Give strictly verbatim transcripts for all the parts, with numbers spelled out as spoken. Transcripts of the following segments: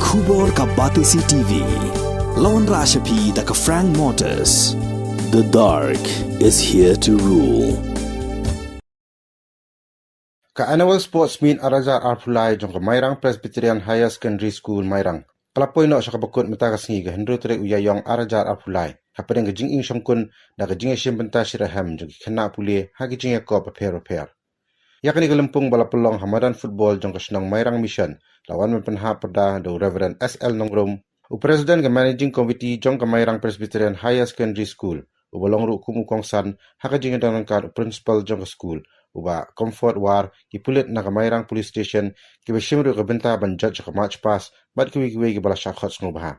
Khubor ka Batesi T V. Lawan Rashapi da ka Frank Motors. The dark is here to rule. Ka Annual Sports Meet ar hajar arphew lai jong ka Mairang Presbyterian Higher Secondary School Mairang ka la poi noh sha kaba kut mynta ka sngi ka hynriew tarik u Ïaïong ar hajar arphew lai hapdeng ka jingïashongkun da ka jingïashim bynta shitrhem jong ki khynnah pule ha ki jingïakop bapher bapher. Ïa kane ka lympung ba la pynlong ha madan football jong ka shnong Mairang Mission la wan ban pynhap pyrda da u Reverend S L Nongrum, u President ka Managing Committee jong ka Mairang Presbyterian Higher Secondary School, uba long ruh kum u kongsan ha ka jingïadon ryngkat u Principal jong ka school, u Bah Comfort War, ki pulit na ka Mairang Police Station, kiba shim ruh ka bynta ban jot sha ka march past bad kiwei kiwei kiba la shah khot sngewbha.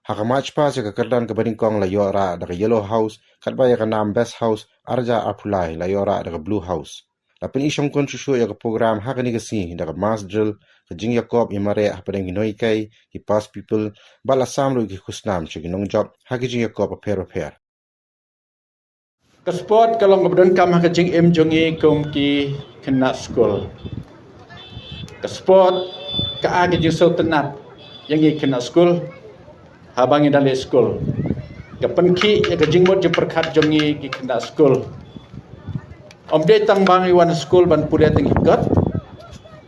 Ha ka march past ïa ka kyrdan kaba nyngkong la ïoh rah da ka Yellow House, katba ïa ka nam Best House ar hajar arphew lai la ïoh rah da ka Blue House. La pyni shongkun shuh shuh ïa ka program ha kane ka sngi da ka mass drill, ka jingïakop ïa mareh hapdeng ki nonghikai, ki past pupil, bad la sam ruh ïa ki khusnam sha ki nongjop ha ki jingïakop bapher bapher. Ka sport ka long kaba donkam ha ka jingim jong ngi kum ki khynnah skul. Ka sport ka ai ka jingsngewtynnat ïa ngi khynnah skul haba ngi dang leit skul. Ka pynkhih ïa ka jingmut jingpyrkhat jong ngi ki khynnah skul. Ym dei tang ba ngi wan skul ban pule tang ki kot,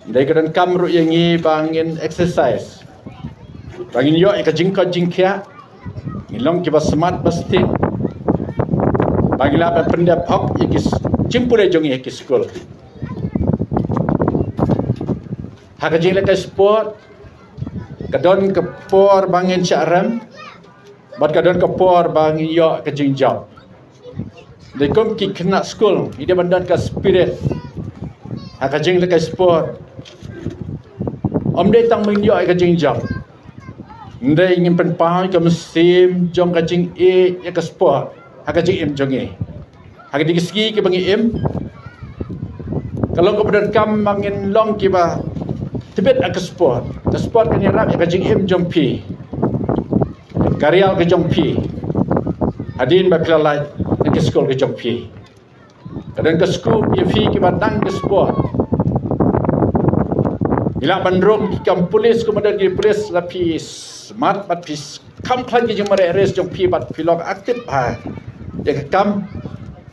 hynrei ka donkam ruh ïa ngi ba ngin exercise, ba ngin ïoh ïa ka jingkoit jingkhiah, ngin long kiba smat ba stieh, ba ngin lah ban pyndep hok ïa ki s-, jingpule jong ngi ha ki skul. Ha ka jingleh ka sport ka don ka por ba ngin shah rem, bad ka don ka por ba ngin ïoh ka jingjop. Dei kum ki khynnah skul ngi dei ban don ka spirit ha ka jingleh ka sport. Ym dei tang ba ngin ïoh ka jingjop, hynrei ngin pynpaw ïa ka mynsiem jong ka jingïeit ïa ka sport ha ka jingim jong ngi. Ha kine ki sngi kiba ngi im, ka long kaba donkam ba ngin long kiba tbit ha ka sport. Ka sport kan ïarap ïa ka jingim jong phi, ka rial ka jong phi, hadien ba phi la lait na ka skul ka jong phi. Ka don ka scope ïa phi kiba dang ka sport. Phi lah ban rung ki kam pulit, kumba don ki pulit la phi smat bad phi kham khlaiñ ki jingmareh race jong phi bad phi long active bha ïa ka kam.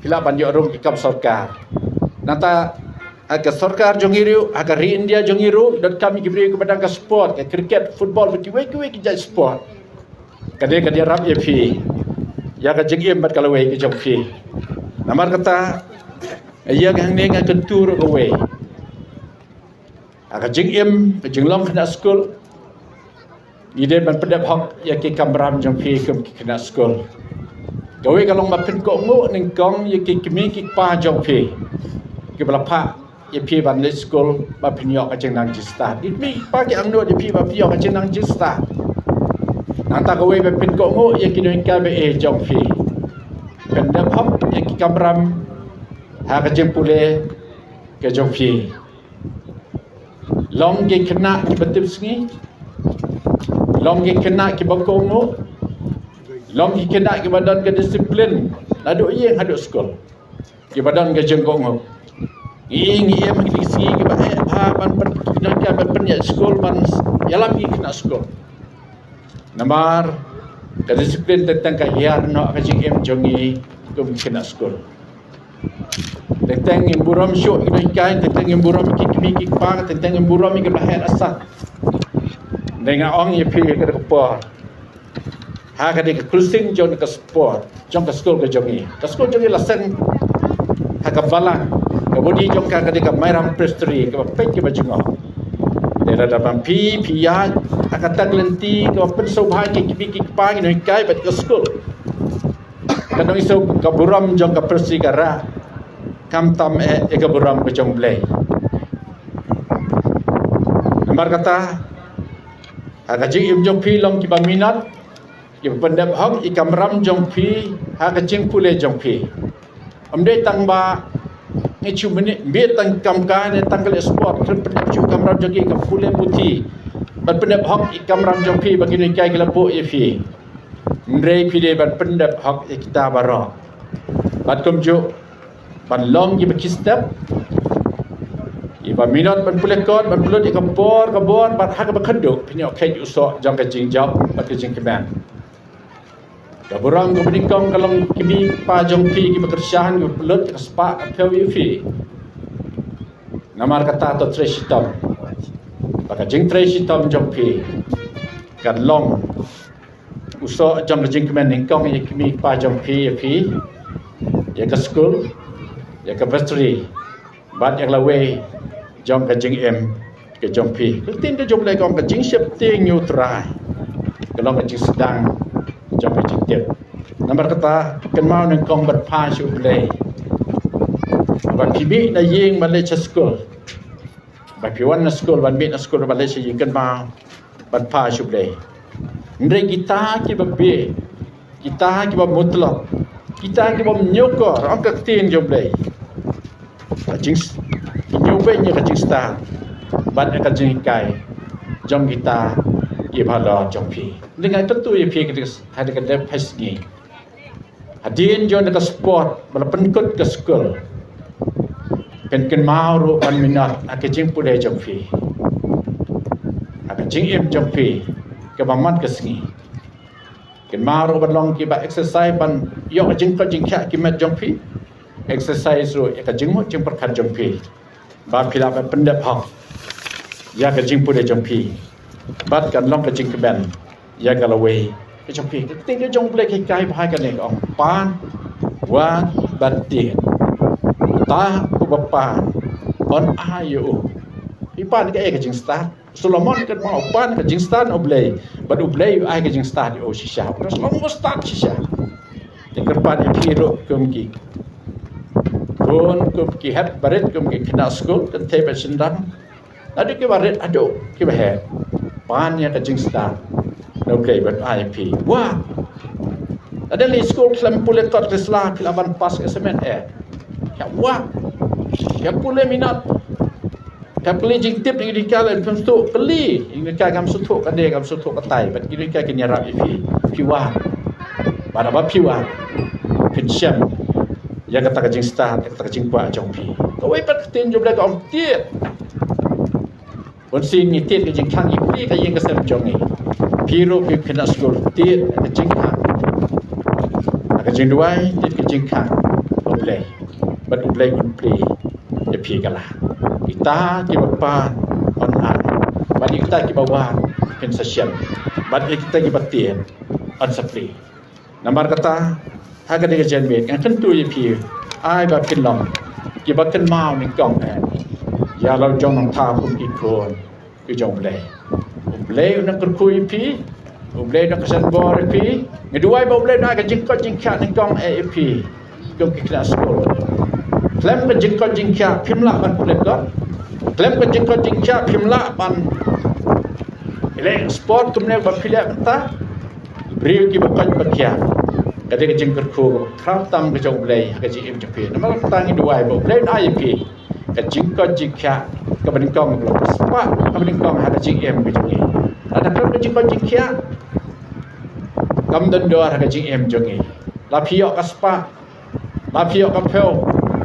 Phi lah ban ïoh rung ki kam sorkar. Nangta ha ka sorkar jong ngi ruh, ha ka ri India jong ngi ruh, donkam ïa ki briew kiba dang ka sport, ka cricket, football bad kiwei kiwei ki jait sport. Ka dei ka ïarap ïa phi ïa ka jingim bad ka lawei ka jong phi. Namar kata ïa ka hangne nga kyntu ruh kawei. Ha ka jingim, ka jinglong khynnah skul, ngi dei ban pyndep hok ïa ki kamram jong phi kum ki khynnah skul. Kawei ka long ba phin kohnguh nyngkong ïa ki kmie ki kpa jong phi kiba la phah ïa phi ban leit skul ba phin ïoh ka jingnang jingstad. Ki kmie ki kpa ki angnud ïa phi ba phin ïoh ka jingnang jingstad. Nangta kawei ba phin kohnguh ïa ki nonghikai ba ïeit jong phi. Pyndep hok ïa ki kamram ha ka jingpule ka jong phi. Long ki khynnah kiba tipsngi, long ki khynnah kiba kohnguh, long ki khynnah kiba don ka disiplin naduh ïing haduh skul, kiba don ka jingkohnguh. Ngi, ngi im ha kine ki sngi kiba eh bha ban pyn, ki nonghikai ban pynïaid skul, ban ïalam ïa ki khynnah skul. Namar ka disiplin teng teng ka hiar noh ka jingim jong ngi kum ki khynnah skul. Teng teng ngim burom shuh ïa ki nonghikai, teng teng ngim burom ïa ki kmie ki kpa, teng teng ngim burom ïa ki ba heh asat. Hynrei nga ong ïa phi, ka dei ka por, ha ka dei ka closing jong ka sport jong ka skul ka jong ngi. Ka skul jong ngi la seng ha ka balang, ka body jong ka ka dei ka Mairang Presbytery, kaba peit kaba jngoh. Te lada ban phi, phi ïaid ha kata ka lynti kaba pynsngewbha ïa ki kmie ki kpa, ki nonghikai bad ka skul, ka nongïasoh ka burom jong ka Presbytery ka rah, khamtam eh ïa ka burom ka jong U Blei. Namar kata, ha ka jingim jong phi long kiba minot, kiba pyndep hok ïa ki kamram jong phi ha ka jingpule jong phi. Ym dei tang ba ngi shu mane bit tang ki kam kai ne tang ka leh sport, phin pyndep shuh ïa ki kamram jong phi ka pule puthi, ban pyndep hok ïa ki kamram jong phi ba ki nonghikai ki la buh ïa phi. Hynrei phi dei ban pyndep hok ïa kita baroh. Bad kumjuh ban long kiba khie step, kiba Ba minot ban pule kot, ban pynlut ïa ka bor, ka bor, bad ha kaba khatduh, phin ïoh kheit u soh jong ka jingjop bad ka jingkmen. Ka burom kaba nyngkong ka long ïa ki kmie ki kpa jong phi kiba kyrshan, kiba pynlut ïa ka spah ka phew ïa phi. Namar kata to trei shitom. Ba ka jingtrei shitom jong phi kan long u soh jong ka jingkmen nyngkong ïa ki kmie ki kpa jong phi, ïa phi, ïa ka skul, ïa ka bursary, bad ïa ka lawei jong ka jingim ka jong phi. Ka ktien ka jong U Blei ka ong, ka jingsheptieng ïa U Trai ka long ka jingsdang jong ka jingtip. Namar kata, kynmaw nyngkong ban phai sha U Blei. Ba phi mih na ïing ban leit sha skul, ba phi wan na skul, ban mih na skul, ban leit sha ïing, kynmaw ban phai sha U Blei. Hynrei kita kiba bieit, kita kiba mutlop, kita kiba ñiewkor, ong ka ktien jong U Blei, ka jing, ki ñiewbeiñ ïa ka jingstad bad ïa ka jinghikai jong kita kiba halor jong phi. Hynrei nga kyntu ïa phi ha kane ka dep phai sngi, hadien jong ka sport ba la pynkut ka skul, phin kynmaw ruh ban minot ha ka jingpule jong phi, ha ka jingim jong phi kaba man ka sngi. Kynmaw ruh ban long kiba exercise, ban ïoh ka jingkoit jingkhiah ki met jong phi. Exercise ruh ïa ka jingmut jingpyrkhat jong phi, ba phi lah ban pyndep hok ïa ka jingpule jong phi, bad kan long ka jingkmen ïa ka lawei ka jong phi. Ka ktien ka jong U Blei ka hikai bha kane, ka ong, pan, wad bad tied. Uta uba pan, yn ai ïa u. Phi pan kaei? Ka jingstad. Solomon, kynmaw, u pan ka jingstad na U Blei, bad U Blei u ai ka jingstad ïa u shisha. Ka long u stad shisha. Te kyrpad ïa phi ruh kum ki khun, kum ki hep barit, kum ki khynnah skul, kynthei bad shynrang, naduh kiba rit haduh kiba heh, pan ïa ka jingstad na U Blei bad ai ïa phi. Wad. Lada leit skul khlem pule kot khlem sla, phi lah ban pass ka assignment eh? Ïa wad. Ïa pule minot. Ka kylli jingtip na ki dei ka leh phim sngewthuh, kylli. Ïa ka ngam sngewthuh kane, ngam sngewthuh katai. Bad ki dei ka kin ïarap ïa phi. Phi wad. Bad haba phi wad, phin shem ïa kata ka jingstad, ïa kata ka jingkwah jong phi. Kawei pat ka ktien jong U Blei ka ong, tied. Bunsien ngi tied ka jingkhang, ngi plie ka ïing ka sem jong ngi. Phi ruh phi khynnah skul, tied ka jingkhang. Ha ka jingduwai, tied ka jingkhang ha U Blei, bad U Blei un plie ïa phi ka lad. Kita kiba pan, yn ai. Bad ïa kita kiba wad, phin sa shem. Bad ïa kita kiba tied, yn sa plie. Namar kata, ha kane ka janmiet, nga kyntu ïa phi, ai ba phin long kiba kynmaw nyngkong eh ïa la u jong nongthaw kum ki khun ki jong U Blei. U Blei un nang kyrkhu ïa phi, U Blei un nang kyrshan bor ïa phi. Nga duwai ba U Blei un ai ka jingkoit jingkhiah nyngkong eh ïa phi kum ki khynnah skul. Khlem ka jingkoit jingkhiah phim lah ban pule kot. Khlem ka jingkoit jingkhiah phim lah ban leh sport kumne ba phi leh mynta. Briew kiba koit ba khiah, ka dei ka jingkyrkhu kaba khraw tam ka jong U Blei ha ka jingim jong phi. Namar kata ngi duwai ba U Blei un ai ïa phi ka jingkoit jingkhiah kaba nyngkong, kaba spah kaba nyngkong ha ka jingim ka jong ngi. Lada khlem ka jingkoit jingkhiah, kam don dor ha ka jingim jong ngi. La phi ïoh ka spah, la phi ïoh ka phew,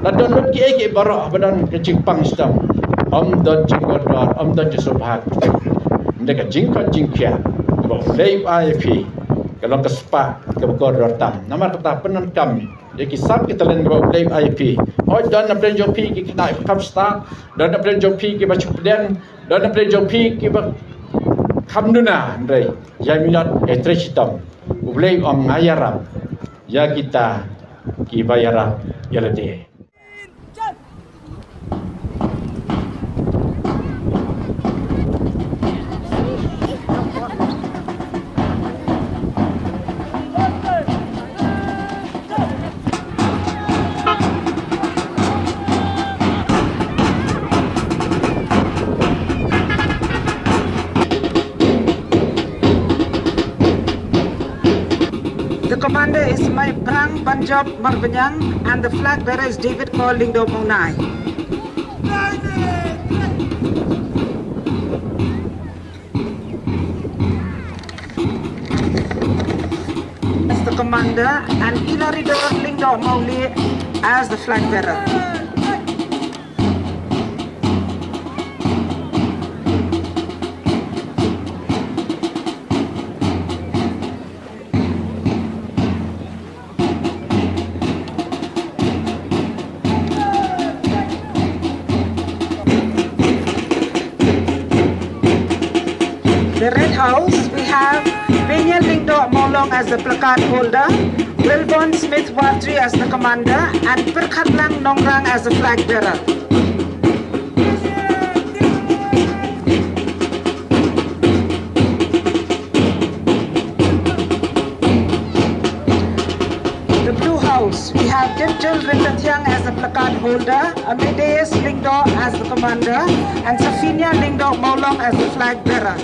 la don lut kiei kiei baroh ba don ka jingpang shitom, ym don jingkordor, ym don jingsngewbha. Hynrei ka jingkoit jingkhiah kaba U Blei u ai ïa phi ka long ka spah kaba kordor tam. Namar kata pyndonkam ïa ki sap ki talent kaba U Blei u ai ïa phi. Hooid, don na pdeng jong phi ki khynnah kiba kham stad, don na pdeng jong phi kiba shu pdiang, don na pdeng jong phi kiba kham duna, hynrei ïa minot, ïa trei shitom. U Blei u ong, nga ïarap ïa kita kiba ïarap ïa lade. The commander is Maiprang Banjop Marbaniang and the flag bearer is David Paul Lyngdoh Mawnai. As the commander and Ilaridor Lyngdoh Mawlieh as the flag bearer. The Red House, we have Benia Lyngdoh Mawlong as the placard holder, Wilbon Smith Wartri as the commander, and Pirkhatlang Nongrang as the flag bearer. The Blue House, we have Dipjul Rintathiang as the placard holder, Amadeus Lyngdoh as the commander, and Safinia Lyngdoh Mawlong as the flag bearer.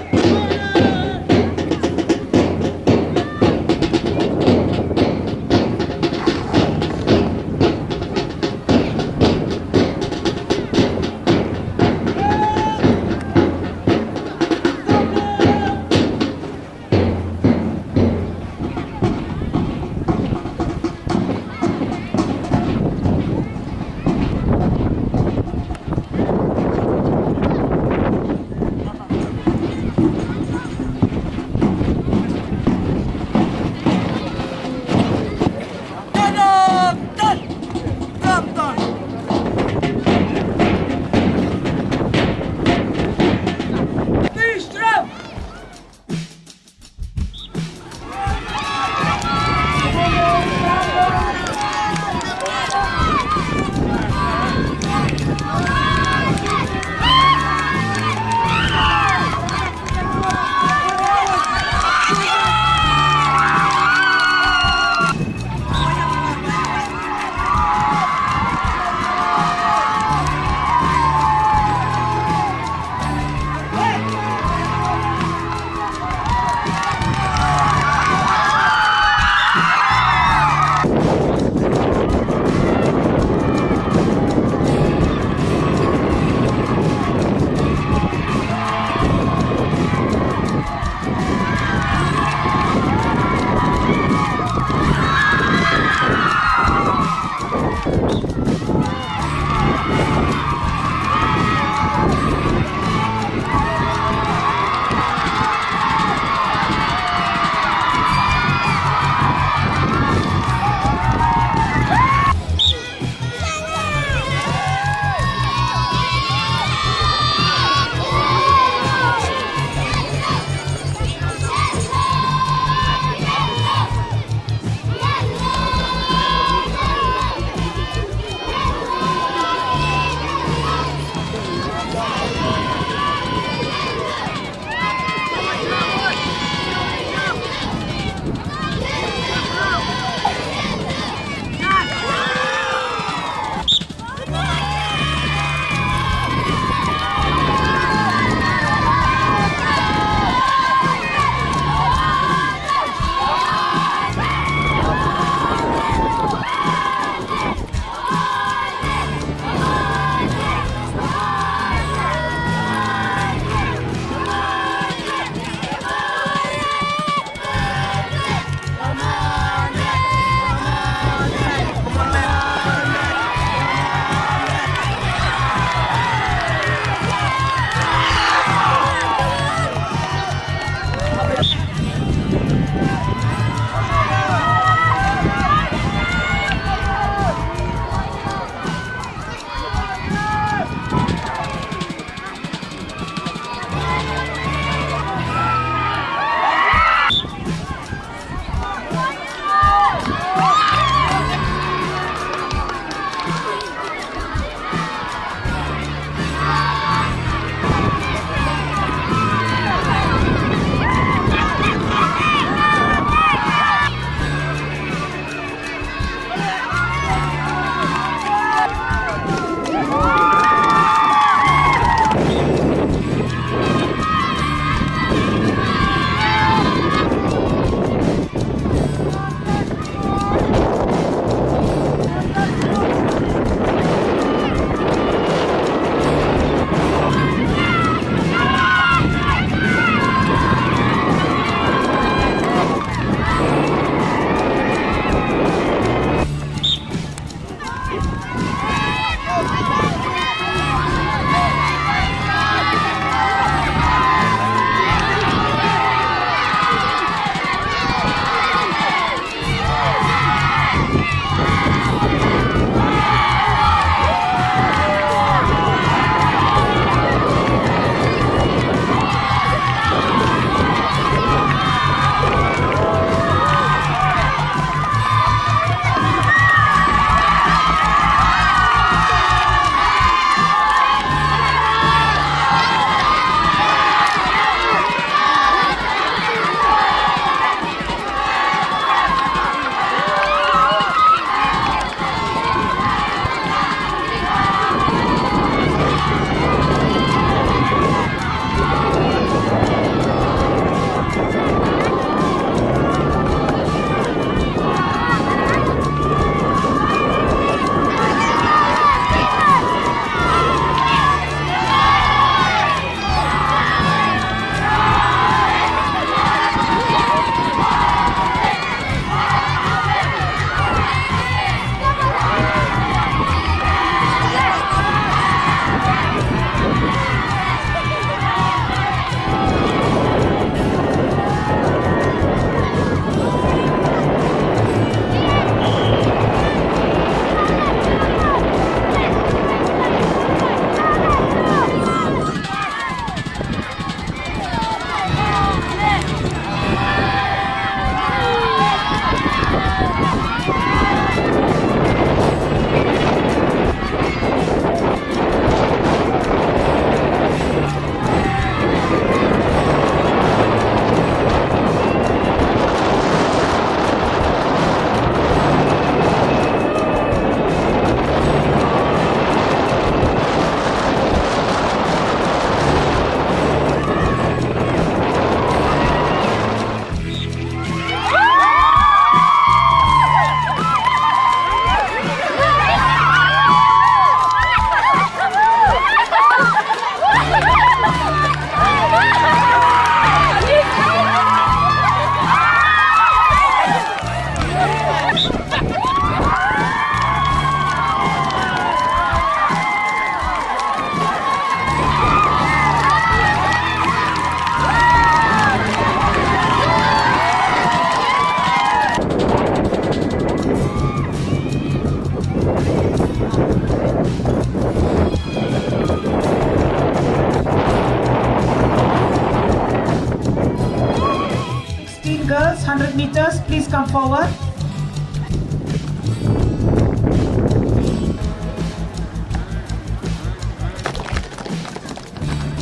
Girls, hundred meters, please come forward.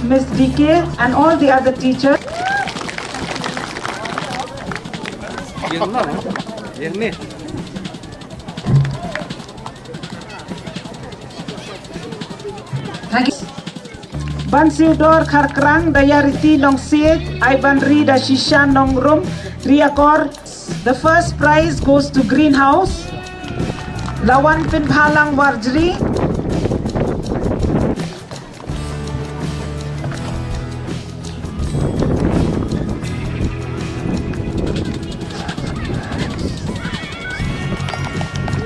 Miss D K and all the other teachers. Thank you. Bansiwdor Kharkrang, Dayariti Nongsiej, Aibanri da Shisha Nongrum, Riakor. The first prize goes to Greenhouse. Lawan Pinphalang Warjri.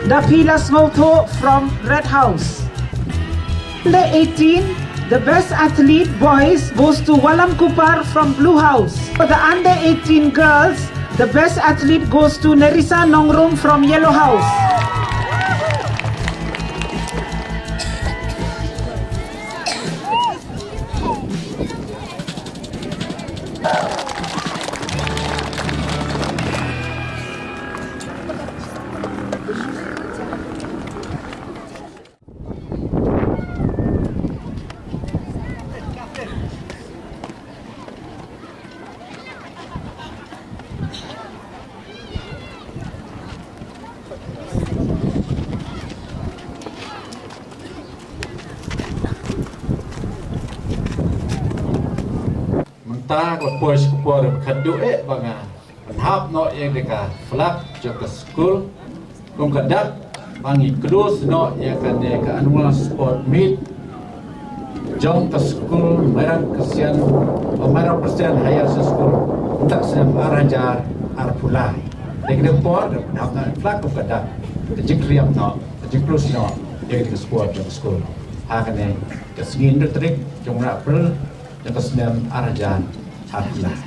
Daphila Sngewthuh from Red House. Under eighteen, the best athlete boys goes to Walam Kupar from Blue House. For the under eighteen girls, the best athlete goes to Nerissa Nongrum from Yellow House. Mynta ka la poi sha ka por ba khadduh eh ba nga pynhap noh ïa ka flag jong ka skul. Kum ka dak ba ngi khlus noh ïa kane ka annual sport meet jong ka skul Mairang Christian, Mairang Christian Higher Secondary School, mynta ka snem ar hajar arphew lai. Dei ka por da pynhap noh ïa ka flag kum ka dak ka jingkhlus noh, ka jingkhlus noh ïa ka sport jong ka skul. Ha kane ka sngi hynriew tarik jong u April jong ka snem ar hajar arphew lai.